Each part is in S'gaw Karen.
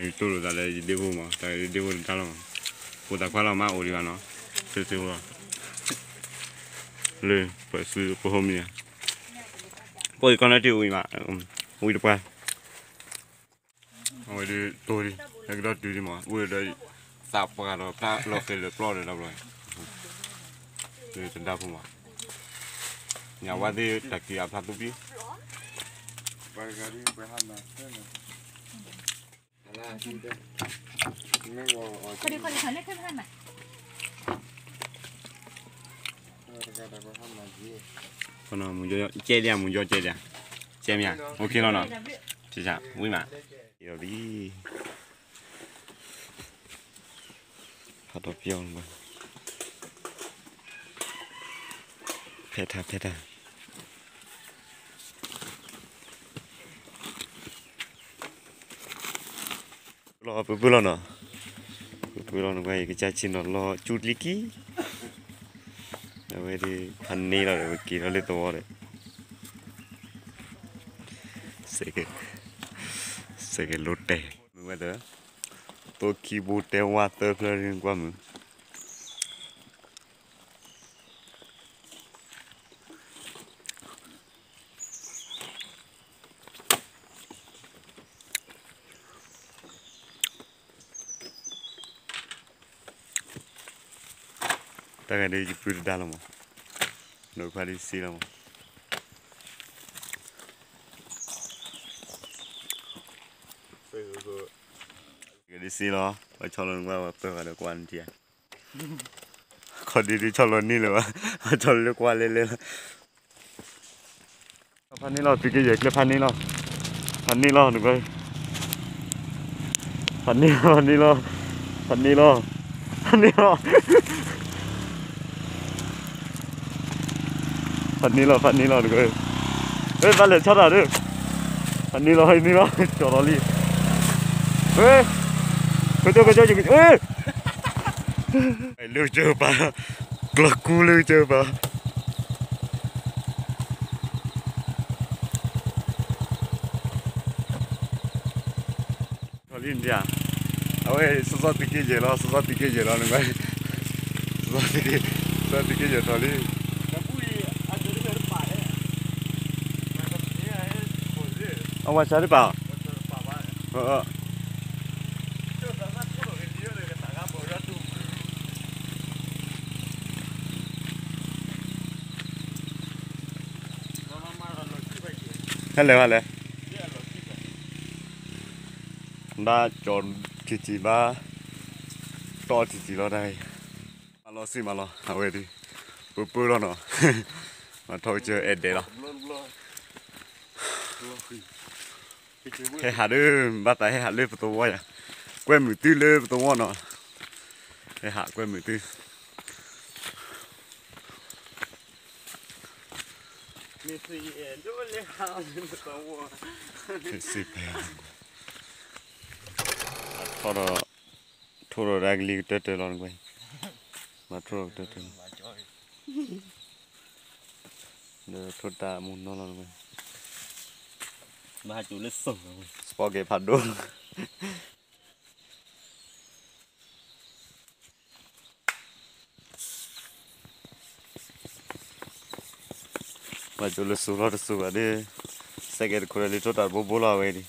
ယတိၢ်လိာ်သးလၢယဒ့ဖိမး, တၢ်ယဒ့ဖိတဒါလီၤမး, ဖိသၣ်ခွါလီၤမးအိၣ်ဒံးဘၣ်နီၤ, သုသုလီၤ, လၢပှၤစုပဟိမံၤ, ပှၤကီၢ်န့ၣ်တဝံၤမး, ဝံၤတပှၢ် အဝဲဒၣ်တိၢ်ဒံး, ဟဲကဒီးတုၤဒံးမး, အိၣ်ဒီး သးပှၢ်ဒီးဖျါလီၤဃဲၤလၢပျီဒီးတဘျီ, တဒါဖိမး, ညၣ်ဝါသ့ၣ်တၢ်က့ၤအဖျါသူပံ, ကဲဒံး မူကီကဲဒံး, ကဲမ့ၢ်ဧါ, အိၣ်ခ့လီၤနီၤ, ဝံၤမး, ယီၤလံ, ဖးထီၣ်ပျီ, ဖဲထါ ဖဲထါ လီၤ ပူၤပူၤလီၤနီၤ, ပူၤပူၤလီၤနကွၢ် ယကစၢ်ဆ့ၣ်နီၤလီၤ ကၠူတလံကံ, အဝဲဒၣ် ဖးန့ၢ်လီၤဒီး ပက့ၤထီၣ်လၢသဝီဒီး, စဲးကဲ စဲးကဲလိၤတဲာ် မုၢ်ဝဲသၢ, သိခံဘိတဲဝါသၢဖျၢၣ်နကွၢ်မုၢ် တၢ်ဂၤဒ်ယပုၢ်တဒါလီၤမး, နိခွါဒ်စ့လီၤမး, ဂၤဒ်စ့လီၤ, ပှၤဆီလီၤနကွၢ် ပှၤပၢၢ်ဃာ်ဒီးကွၢ်နထံၣ်ဧါ, ခီဒ်ဒ်ဆီလီၤန့ၢ်လၢၤဘၣ်, ပှၤဆီလီၤလၢကွၢ်လဲၤလဲၤလီၤ ဖးန့ၢ်လီၤ သုးက့ယဲၢ်ကျဲဖးန့ၢ်လီၤ, ဖးန့ၢ်လီၤ နကွၢ်, ဖးန့ၢ်လီၤ ဖးန့ၢ်လီၤ, ဖးန့ၢ်လီၤ, ဖးန့ၢ်လီၤ, ဖးန့ၢ်လီၤ ဖးန့ၢ်လီၤ နကွၢ်, အ့ ဘၣ်လဲၤဆီတၢ်ဒီး, ဖးန့ၢ်လီၤ ဖးန့ၢ်လီၤ ကၠီၤလီၤလံ, အ့ ကၠိကၠိကၠိ, အ့ လၢကၠိပၤ, ကျီၢ်ကူလၢကၠိပၤ ထီၣ်လံဒံးဧါ, အဝဲ စီစီသုးက့ယဲၢ်လီၤ စီစီသုးက့ယဲၢ်လီၤ နကွၢ်, စီစီသုးက့ယဲၢ်ထီၣ်လံ, အဝဲဆါတပၤ, ဟဲလဲၣ်ဟဲလဲၣ် ဘၣ်ကၠီၤထံၣ်ထံၣ်ဘၣ်, တီထံၣ်ထံၣ်လီၤတၢ်, မၤလီၤစံၣ်မၤလီၤ အဝဲဒၣ်, ပၢပၢလီၤနီၤ, မၤထီၣ်ကစၢၢ်အဲၣ်ဒဲးလီၤ, ဟဲဟးဒီး ဘၣ်သးဟဲဟးလၢပသဝီယၤ, ကွဲမုာ်သုလၢပသဝီနီၤ, ဟဲဟးကွဲမုာ်သု စ့ဖဲ, ထီၣ်ဒီး, ထိၣ်ဒီးဒၣ်ကလံၤကတၢၢ်တၢၢ်လီၤနကွၢ်, မၤထိၣ်ဒီးကတၢၢ်တၢၢ်လီၤ, ဒီးထိၣ်တၢ်မူနီၤလီၤနကွၢ်, မၤကၠိလၢစိၤ, စပီကဲဖးဒိၣ် မၤကၠိလၢစိၤလီၤတစိၤဘၣ်ဒီး, စဲကဲတခိၣ်ဒီးလံထိၣ်တၢ်တဘိဘိလီၤအဝဲဒၣ်,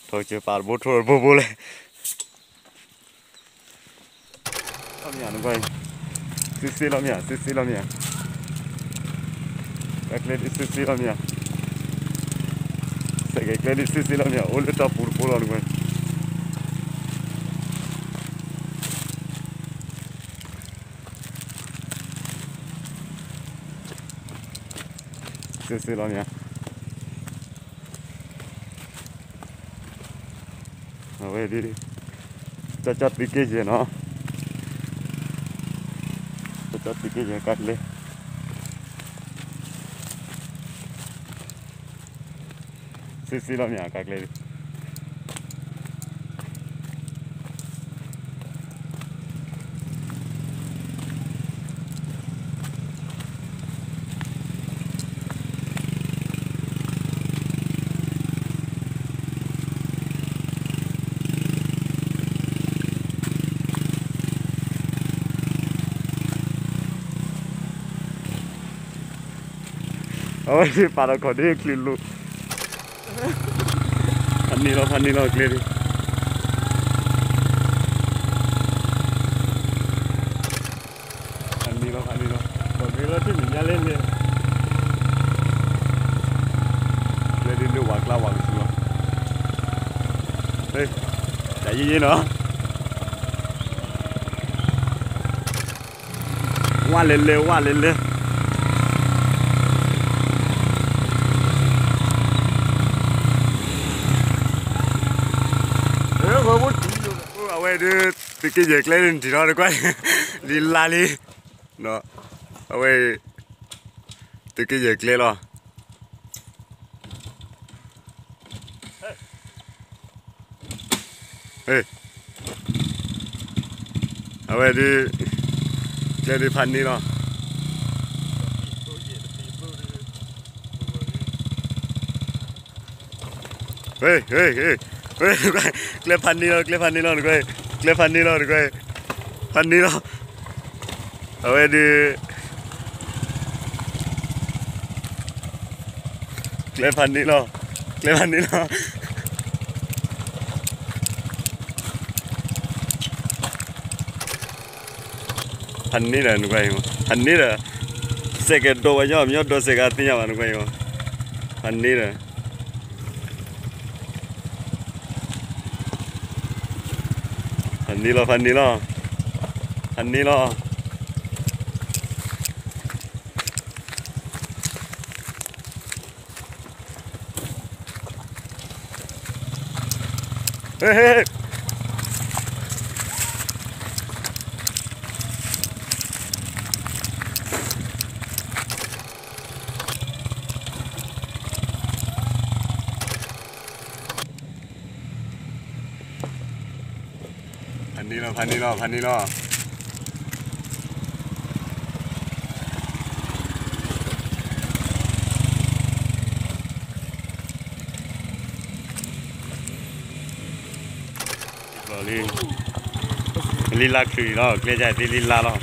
ထီၣ်ကစၢၢ်ပာ်တဘိထိၣ်တဘိဘိလဲၣ်, လီၤမ့ၢ်ဧါနကွၢ်, စ့စ့လီၤမ့ၢ်ဧါ စ့စ့လီၤမ့ၢ်ဧါ, ကျဲဒ်စ့စ့လီၤမ့ၢ်ဧါ, စဲကဲကျဲဒ်စ့စ့လီၤမ့ၢ်ဧါ အိၣ်လၢတၢ်ပူၤတဘိလီၤနကွၢ် စ့စ့လီၤမ့ၢ်ဧါ, အဝဲဒၣ်, ကၠီကၠီသုးက့ယဲၢ်နီၤ, ကၠီကၠီသုးက့ယဲၢ်ကါကျဲ စ့စ့လီၤမ့ၢ်ဧါ ကါကျဲဒ် အဝဲပာ်ဒီးခီၣ်ဒ့ချုးလိာ်, ဖးန့ၢ်လီၤ ဖးန့ၢ်လီၤကျဲဒၣ်, ဖးန့ၢ်လီၤ ဖးန့ၢ်လီၤ, ခီၣ်ဒ့လီၤတမ့ၢ်ညါလဲၣ်လဲၣ်, ကျဲဒၣ်လၢဝၤကျါဝၤကဆူလီၤ, တၢ်ယံာ်ယံာ်နီၤ ဝါလဲၤလဲၤ ဝါလဲၤလဲၤ, အဝဲဒၣ် သုးက့ယဲၢ်ကျဲန့ၣ်ထံၣ်ထီၣ်တကွၢ်, လံလါလံ, အဝဲ သုးက့ယဲၢ်ကျဲလီၤ. အဝဲဒၣ် ကျဲဒၣ်ဖးန့ၢ်လီၤ. ကျဲဖးန့ၢ်လီၤ ကျဲဖးန့ၢ်လီၤတကွၢ်, ကျဲဖးန့ၢ်လီၤတကွၢ်, ဖးန့ၢ်လီၤ. အဝဲဒၣ် ကျဲဖးန့ၢ်လီၤ, ကျဲဖးန့ၢ်လီၤ. ဖးန့ၢ်ဒီးနကွၢ်အံၤ, ဖးန့ၢ်ဒီး စဲးကဲးဒိးဝဲညီ မညီဒီးစဲးကဲးသ့ၣ်ညါဘၣ်နကွၢ်အံၤ, ဖးန့ၢ်ဒီး ဖးန့ၢ်လီၤ ဖးန့ၢ်လီၤ, ဖးန့ၢ်လီၤ. ဖးန့ၢ်လီၤ ဖးန့ၢ်လီၤ ဖးန့ၢ်လီၤ. လံလါချုးလီၤ ကျဲယဲၢ်သ့ၣ်လံလါလီၤ.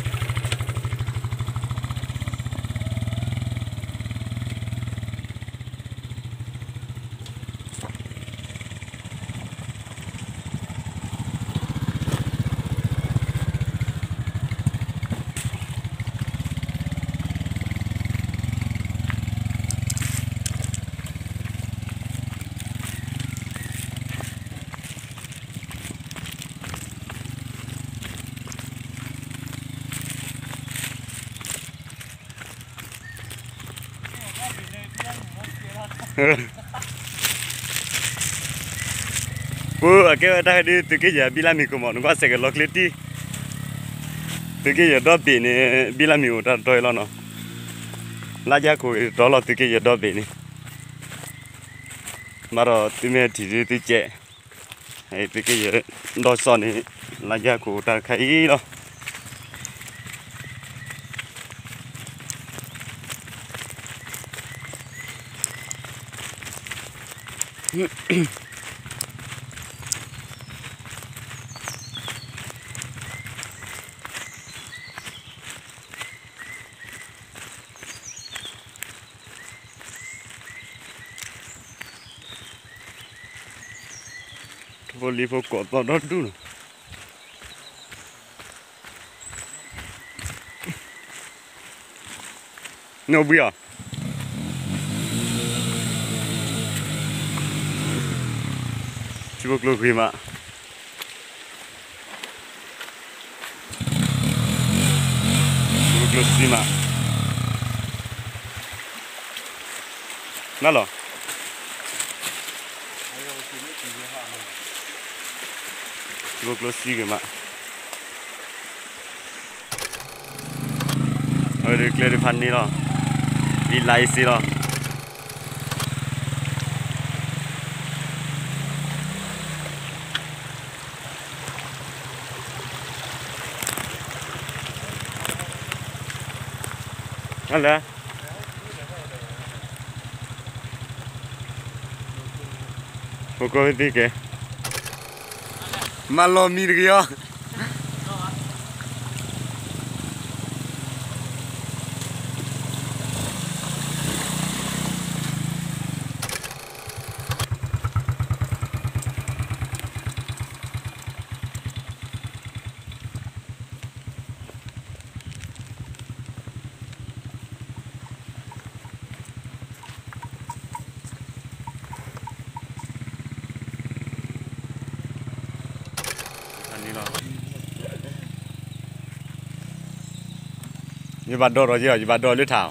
ပှၤအကဲဝဲတၢ်ဒုး သုးက့ယဲၢ်ဘံလါမ့ၤကိၣ်မး နကွၢ်စဲးကဲးလီၤကျဲတံၢ်, သုးက့ယဲၢ်ဒီဘ့ၣ်န့ၣ် ဘံလါမ့ၤအိၣ်တၢ်တတီၤအံၤလီၤနီၤ, လါယါခိၣ်တတီၤလီၤ သုးက့ယဲၢ်ဒီဘ့ၣ်န့ၣ်, မၤဒီးသုမ့ၢ်ထံၣ်ဒုးသုကဲး, သုးက့ယဲၢ်ဒီစီန့ၣ် လါယါခိၣ်တၢ်တခါအံၤလီၤ. ထီၣ်ဖိလံၤဖိကိးသီၣ်ဒီဒူၣ်နီၤ, နအိၣ်ဘှံးအီၤ, ထံဖိကျိဂ့ၤမး ထံဖိကျိစံမး, နလီၤ, ထံဖိကျိစံဂ့ၤမး, အဝဲဒၣ်ကျဲဒၣ်ဖးန့ၢ်လီၤ, လံလါအံၤစ့လီၤ. ဟဲလၢ ဖိကိးသံကဲ, မၤလီၤမံတက့ၢ်အီၤ. ယဘၣ်ဒိးဒီးယဲ ယဘၣ်ဒိးလၢထး,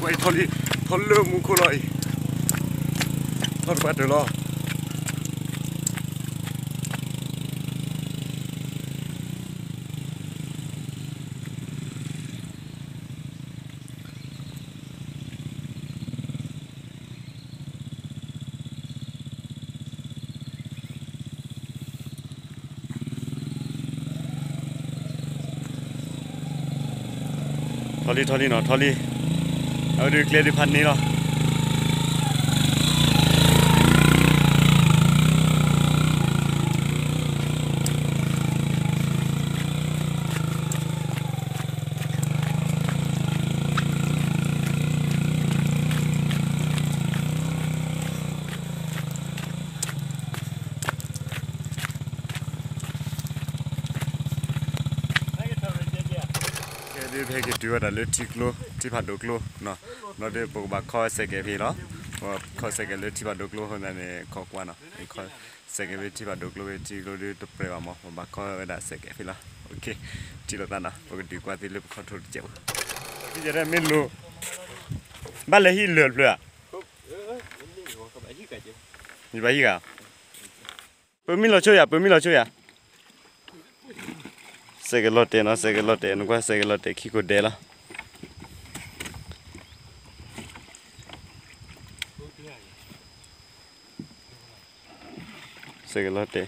ထီၣ်လံ ထီၣ်လၢမူခိၣ်လီၤအံၤ, ထီၣ်တပှၢ်တၢၢ်လီၤ. ထီၣ်လံ ထီၣ်လံနီၤ ထီၣ်လံ, အဝဲဒုးကျဲဒုးဖးန့ၢ်လီၤ. ကဲဒုး ပဟဲက့ၤတုၤဝဲဒၣ်လၢထံကျိ ထံဖးဒိၣ်ကျိနီၤ, ဘျီဒုး ပကဘၣ်ခီစဲးကဲးဖဲလီၤ. ပခီစဲးကဲးလၢထံဖးဒိၣ်ကျိအဃိသတးန့ၣ် ခီကွၢ်နီၤ, ခီစဲးကဲးဖဲထံဖးဒိၣ်ကျိ ဖဲထံကျိဒုးတပြဲၤဘၣ်မး ပဘၣ်ခီဝဲဒၣ်စဲးကဲးဖဲလီၤ. ထံၣ်လိာ်သးနီၤ ပကဒုးကွၢ်သ့လၢပခီထိတစဲးဘၣ်. မ့ၢ်လိၤ ဘၣ်လဲၤဟံးလၢာ်တဖျၢၣ်ဧါ, ယဘၣ်ဟံးဂၤ, ပမ့ၢ်လီၤဆိယၤ ပမ့ၢ်လီၤဆိယၤ, စဲးကဲးလီၤတဲာ်နီၤ စဲးကဲးလီၤတဲာ် နကွၢ်စဲးကဲးလီၤတဲာ်ခံကိးဒဲးလီၤ. စဲးကဲးလီၤတဲာ်,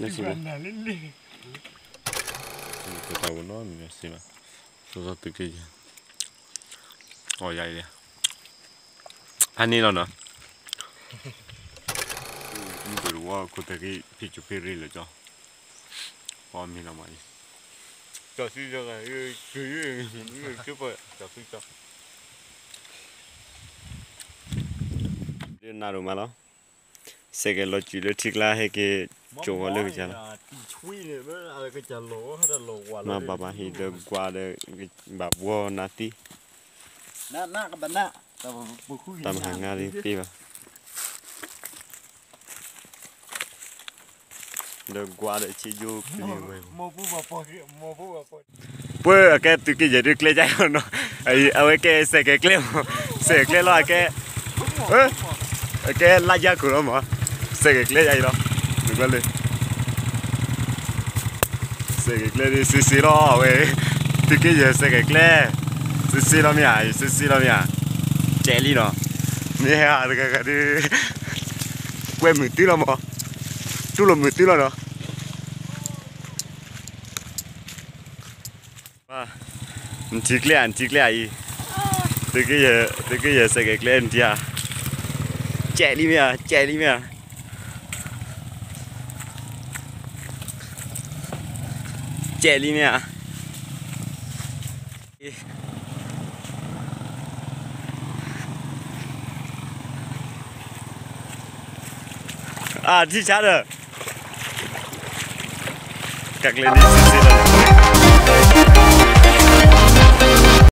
နစံးဘၣ်, တၢ်ဝဲနီၤ နစံးဘၣ်, စီစီသုးက့ယဲၢ်, အီယၤအံၤ, ဖးန့ၢ်လီၤနီၤ, မုၢ်ဒိၣ်တဝီခိၣ်တရံး ဖံးကၠူဖံးရံးလၢာ်ကၠီ, ပီမ့ၢ်လီၤမးအံၤ, ကၠီသံကၠီ, ကၠီသံကၠီ, ဒ်နၤဒိၣ်မးလီၤ. စဲးကဲးလီၤစုာ်လၢထံကျါ ဟဲက့ၤကၠိာ်ဝဲလၢကစၢ်လီၤ. မၤဘၣ်ဘၣ်ဟံၣ်ဒီးကွၢ်ဒီး ဘၣ်ဘှီနၤသံ, တၢ်မဟါငါဒ်သ့ဘၣ်, ဒီးကွၢ်ဒီးဆ့ယိကလံၤဝဲ, ပှၤအကဲသုးက့ယဲၢ်ဒုးကျဲယါအံၤနီၤ, အဝဲကဲစဲးကဲးကျဲမး, စဲးကဲးကျဲလီၤအကဲ, အကဲလါယါခိၣ်လီၤမး, စဲးကဲးကျဲယါအံၤလီၤ, နကွၢ်လၢ စဲးကဲးကျဲဒုးစ့စ့လီၤ အဝဲ, သုးက့ယဲၢ်စဲးကဲးကျဲ, စ့စ့လီၤမ့ၢ်ဧါ, စ့စ့လီၤမ့ၢ်ဧါ, ကဲးလံနီၤ, မ့ၢ်ဟဲတဂၤဂၤဒုး, ကွဲမုာ်တုၤလီၤမး, တူၢ်လိာ်မုာ်တုၤလီၤနီၤ. နထံၣ်ကျဲဧါ နထံၣ်ကျဲဧါအံၤ, သုးက့ယဲၢ်စဲးကဲးကျဲနထံၣ်ဧါ, ကဲးလံမ့ၢ်ဧါ ကဲးလံမ့ၢ်ဧါ, ကဲးလံမ့ၢ်ဧါ. အထံၣ်ဆါဒီး, ကကျဲၤဒ်စ့စ့လီၤ, ကကျဲၤဒ်စ့စ့လီၤ.